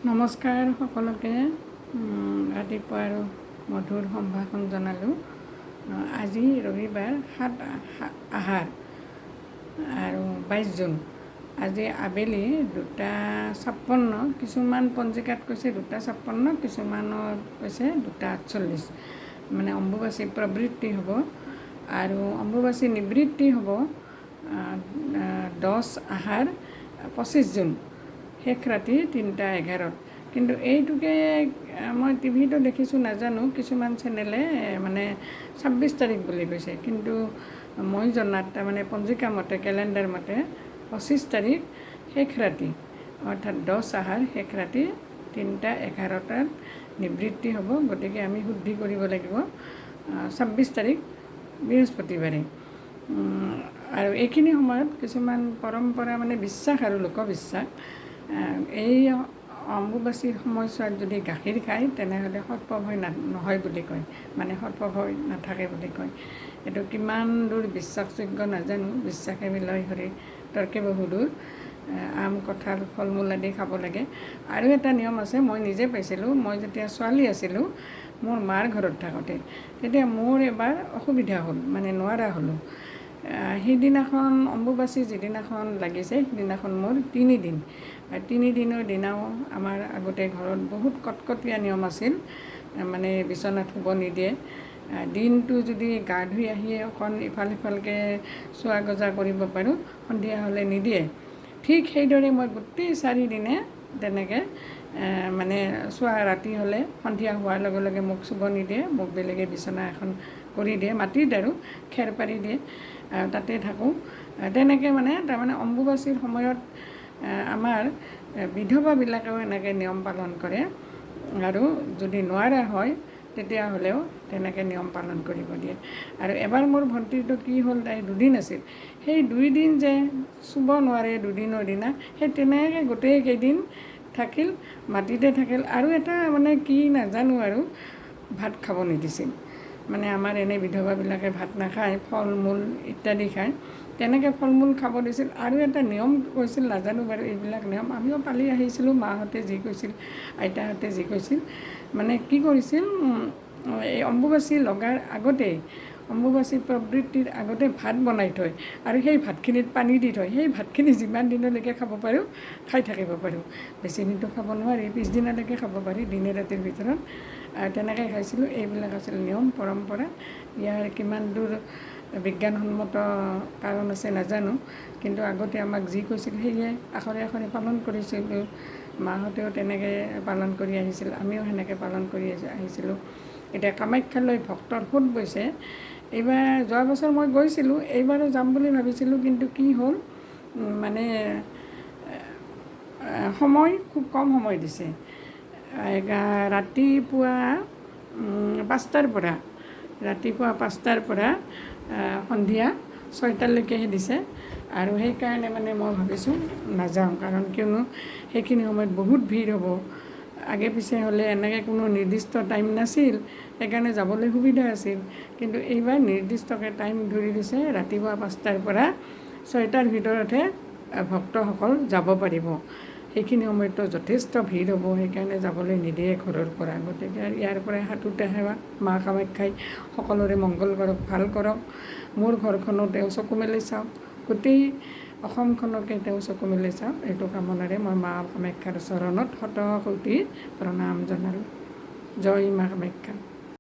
নমস্কাৰ সকলোকে, ৰাতিপুৱাৰ মধুৰ সম্ভাষণ জনালোঁ। আজি ৰবিবাৰ, 7 আহাৰ আৰু 22 জুন। আজি আবেলি 2:56, কিছুমান পঞ্জিকাত কৈছে 2:56, কিছুমানত কৈছে 2:48, মানে অম্বুবাচী প্ৰবৃত্তি হ'ব আৰু অম্বুবাচী নিবৃত্তি হ'ব 10 আহাৰ 25 জুন, শেষ ৰাতি 3:11। কিন্তু এইটোকে মই টিভিতো দেখিছোঁ, নাজানো, কিছুমান চেনেলে মানে 26 তাৰিখ বুলি কৈছে, কিন্তু মই জনাত তাৰমানে পঞ্জিকা মতে, কেলেণ্ডাৰ মতে 25 তাৰিখ শেষ ৰাতি, অৰ্থাৎ 10 আহাৰ শেষ ৰাতি 3:11 নিবৃত্তি হ'ব। গতিকে আমি শুদ্ধি কৰিব লাগিব 26 তাৰিখ বৃহস্পতিবাৰে। আৰু এইখিনি সময়ত কিছুমান পৰম্পৰা, মানে বিশ্বাস আৰু লোকবিশ্বাস, এই অম্বুবাচীৰ সময়ছোৱাত যদি গাখীৰ খায় তেনেহ'লে সৰ্পভয় নহয় বুলি কয়, মানে সৰ্পভয় নাথাকে বুলি কয়। এইটো কিমান দূৰ বিশ্বাসযোগ্য নাজানো। বিশ্বাসে মিলয় হৰি তৰ্কে বহুদূৰ। আম, কঁঠাল, ফল মূল আদি খাব লাগে। আৰু এটা নিয়ম আছে, মই নিজে পাইছিলোঁ। মই যেতিয়া ছোৱালী আছিলোঁ, মোৰ মাৰ ঘৰত থাকোঁতে, তেতিয়া মোৰ এবাৰ অসুবিধা হ'ল, মানে নোৱাৰা হ'লোঁ। সেইদিনাখন অম্বুবাচী যিদিনাখন লাগিছে সেইদিনাখন মোৰ তিনিদিন, আৰু তিনিদিনৰ দিনাও আমাৰ আগতে ঘৰত বহুত কটকটীয়া নিয়ম আছিল, মানে বিচনাত শুব নিদিয়ে। দিনটো যদি গা ধুই আহি অকণ ইফাল সিফালকৈ চোৱা গজা কৰিব পাৰোঁ, সন্ধিয়া হ'লে নিদিয়ে। ঠিক সেইদৰে মই গোটেই চাৰিদিনে তেনেকৈ মানে চোৱা, ৰাতি হ'লে সন্ধিয়া হোৱাৰ লগে লগে মোক চুব নিদিয়ে, মোক বেলেগে বিচনা এখন কৰি দিয়ে মাটিত আৰু খেৰ পাৰি দিয়ে, তাতে থাকোঁ তেনেকৈ। মানে তাৰমানে অম্বুবাচীৰ সময়ত আমাৰ বিধৱাবিলাকেও এনেকৈ নিয়ম পালন কৰে, আৰু যদি নোৱাৰা হয় তেতিয়াহ'লেও তেনেকৈ নিয়ম পালন কৰিব দিয়ে। আৰু এবাৰ মোৰ ভণ্টিটো কি হ'ল, তাই দুদিন আছিল, সেই দুইদিন যে চুব নোৱাৰে দুদিনৰ দিনা, সেই তেনেকৈ গোটেই কেইদিন থাকিল, মাটিতে থাকিল। আৰু এটা মানে কি নাজানো আৰু, ভাত খাব নিদিছিল। মানে আমাৰ এনেই বিধৱাবিলাকে ভাত নাখায়, ফল মূল ইত্যাদি খায়, তেনেকৈ ফল মূল খাব দিছিল। আৰু এটা নিয়ম কৈছিল, নাজানো বাৰু এইবিলাক নিয়ম আমিও পালি আহিছিলোঁ, মাহঁতে যি কৈছিল, আইতাহঁতে যি কৈছিল। মানে কি কৰিছিল, এই অম্বুবাচী লগাৰ আগতেই, অম্বুবাচী প্ৰবৃত্তিৰ আগতে ভাত বনাই থয়, আৰু সেই ভাতখিনিত পানী দি থয়। সেই ভাতখিনি যিমান দিনলৈকে খাব পাৰোঁ খাই থাকিব পাৰোঁ, বেছি দিনটো খাব নোৱাৰি, পিছদিনালৈকে খাব পাৰি, দিনে ৰাতিৰ ভিতৰত। আৰু তেনেকৈ খাইছিলোঁ। এইবিলাক আছিল নিয়ম পৰম্পৰা। ইয়াৰ কিমান দূৰ বিজ্ঞানসন্মত কাৰণ আছে নাজানো, কিন্তু আগতে আমাক যি কৈছিল সেয়ে আখৰে আখৰে পালন কৰিছিলোঁ। মাহঁতেও তেনেকৈ পালন কৰি আহিছিল, আমিও সেনেকৈ পালন কৰি আহিছিলোঁ। এতিয়া কামাখ্যালৈ ভক্তৰ সোঁত বৈছে। এইবাৰ যোৱা বছৰ মই গৈছিলোঁ, এইবাৰো যাম বুলি ভাবিছিলোঁ, কিন্তু কি হ'ল, মানে সময় খুব কম সময় দিছে। ৰাতিপুৱা 5টাৰ পৰা, ৰাতিপুৱা 5টাৰ পৰা সন্ধিয়া 6টালৈকেহে দিছে। আৰু সেইকাৰণে মানে মই ভাবিছোঁ নাযাওঁ, কাৰণ কিয়নো সেইখিনি সময়ত বহুত ভিৰ হ'ব। আগে পিছে হ'লে এনেকৈ কোনো নিৰ্দিষ্ট টাইম নাছিল, সেইকাৰণে যাবলৈ সুবিধা আছিল। কিন্তু এইবাৰ নিৰ্দিষ্টকৈ টাইম ধৰি দিছে, ৰাতিপুৱা 5টাৰ পৰা 6টাৰ ভিতৰতহে ভক্তসকল যাব পাৰিব। সেইখিনি সময়ততো যথেষ্ট ভিৰ হ'ব, সেইকাৰণে যাবলৈ নিদিয়ে ঘৰৰ পৰা। গতিকে ইয়াৰ পৰাই সাতোটা সেৱা, মা কামাখ্যাই সকলোৰে মংগল কৰক, ভাল কৰক। মোৰ ঘৰখনো তেওঁ চকু মেলি চাওক, গোটেই অসমখনকে তেওঁ চকু মেলি চাওক, এইটো কামনাৰে মই মা কামাখ্যাৰ চৰণত শত কোটি প্ৰণাম জনালোঁ। জয় মা কামাখ্যা।